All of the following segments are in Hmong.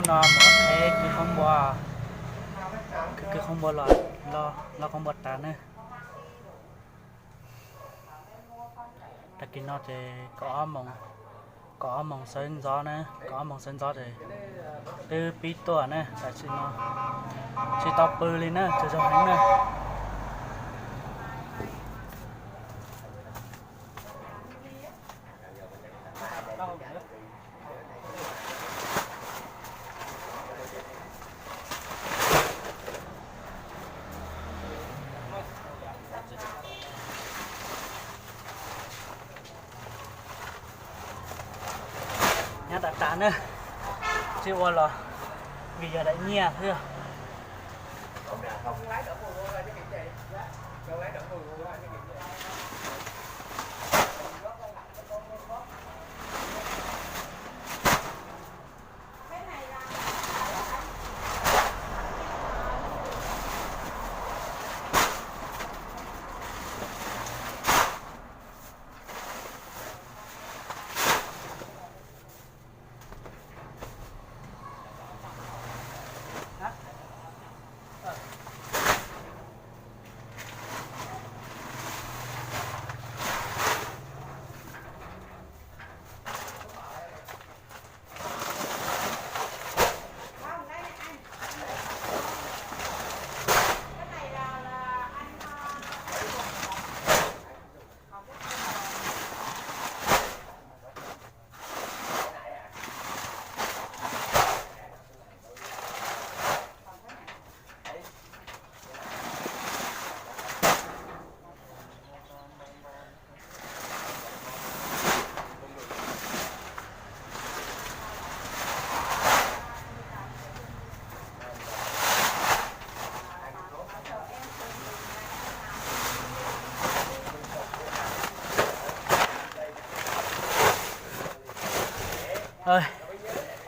No mus qheb kwv qhov npua, kwv kwv qhov npua los, los qhov npua tas ne. Tag kis no ces kaum ob moos, kaum ob moos sawv ntxov na, kaum ob moos sawv ntxov ces twb pib tuaj na, tam sim no tsis tau pw li na, tsaug zog heev na. Nyob tas tas na, tsis ua los vim yog daim nyiaj xwb.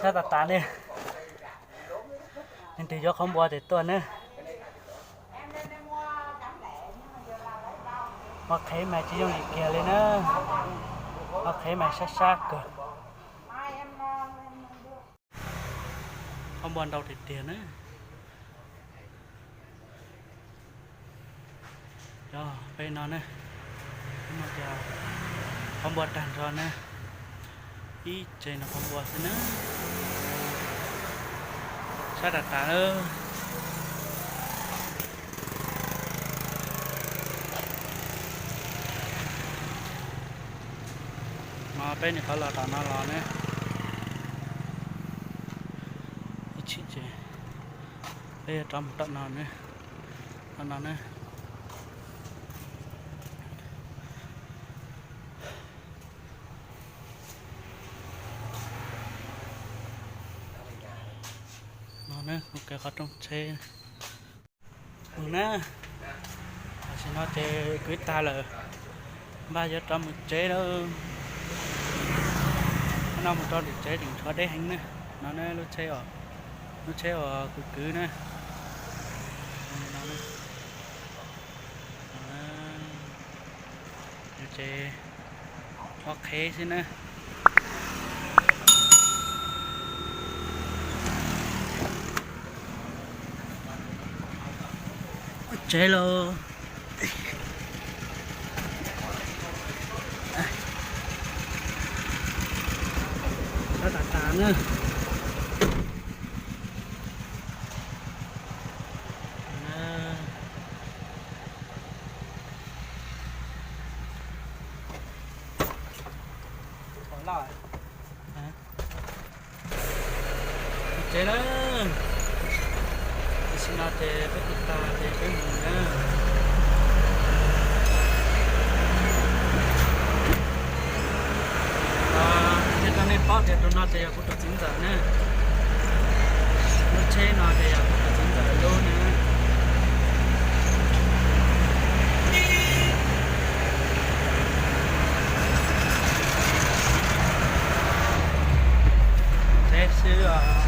Sab tas tas li, leej twg yuav qhov npua ces tuaj nawb. Qhov qhev mas tsis yooj yim kiag li na, qhov qhev mas sab sab kawg. Qhov npua ntau tiag tiag na. Cov peb no ne, no ces qhov npua tag nrho ne, ib tsev no qhov npua xwb na, sab tas tas lawm. No peb nyuam qhuav los tom no los ne, ib chim ces peb yuav rov mus tom no ne, tom no ne. No ne, mus kev qhov rooj tsheb. Mus na, tam sim no ces kwv tag lawm, npaj yuav rov mus tsev lawm. No mus rau tim tsev tseem tshuav deb heev ne. No ne, lub tsheb, lub tsheb uas kwv kwv ne. Ces qhov qhev xwb na. Tsev los sab tas tas na. Tsev lawm, tam sim no ces peb tu tag ces peb mus na. Thiab rau nej paub tias tus no ces yog kuv tus txiv ntxawm na. Lub tsheb no ces yog kuv tus txiv ntxawm lub na. Tsev xwb os.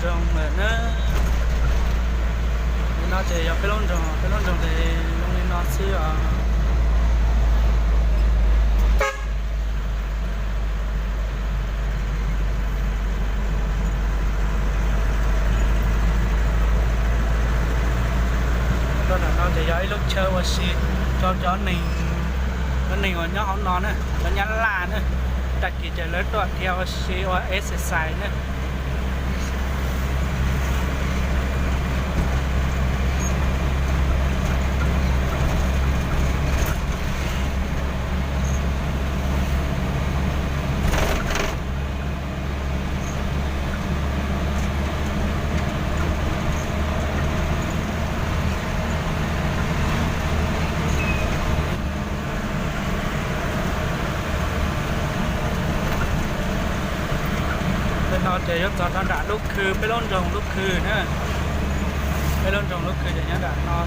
Nroog lawm na. Li no ces yog peb lub nroog, peb lub nroog ces zoo li no xwb os. Rau nram no ces yog ib lub chaw ua si rau cov neeg, cov neeg uas nyob hauv no na, cov Nyab Laj na. Tag kis ces lawv tuaj dhia ua si ua exercise na. Peb no ces yuav txog rau nram lub khw, peb lub nroog lub khw na. Peb lub nroog lub khw ces nyob nram no.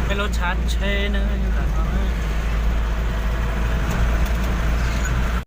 Peb lub tshav tsheb na.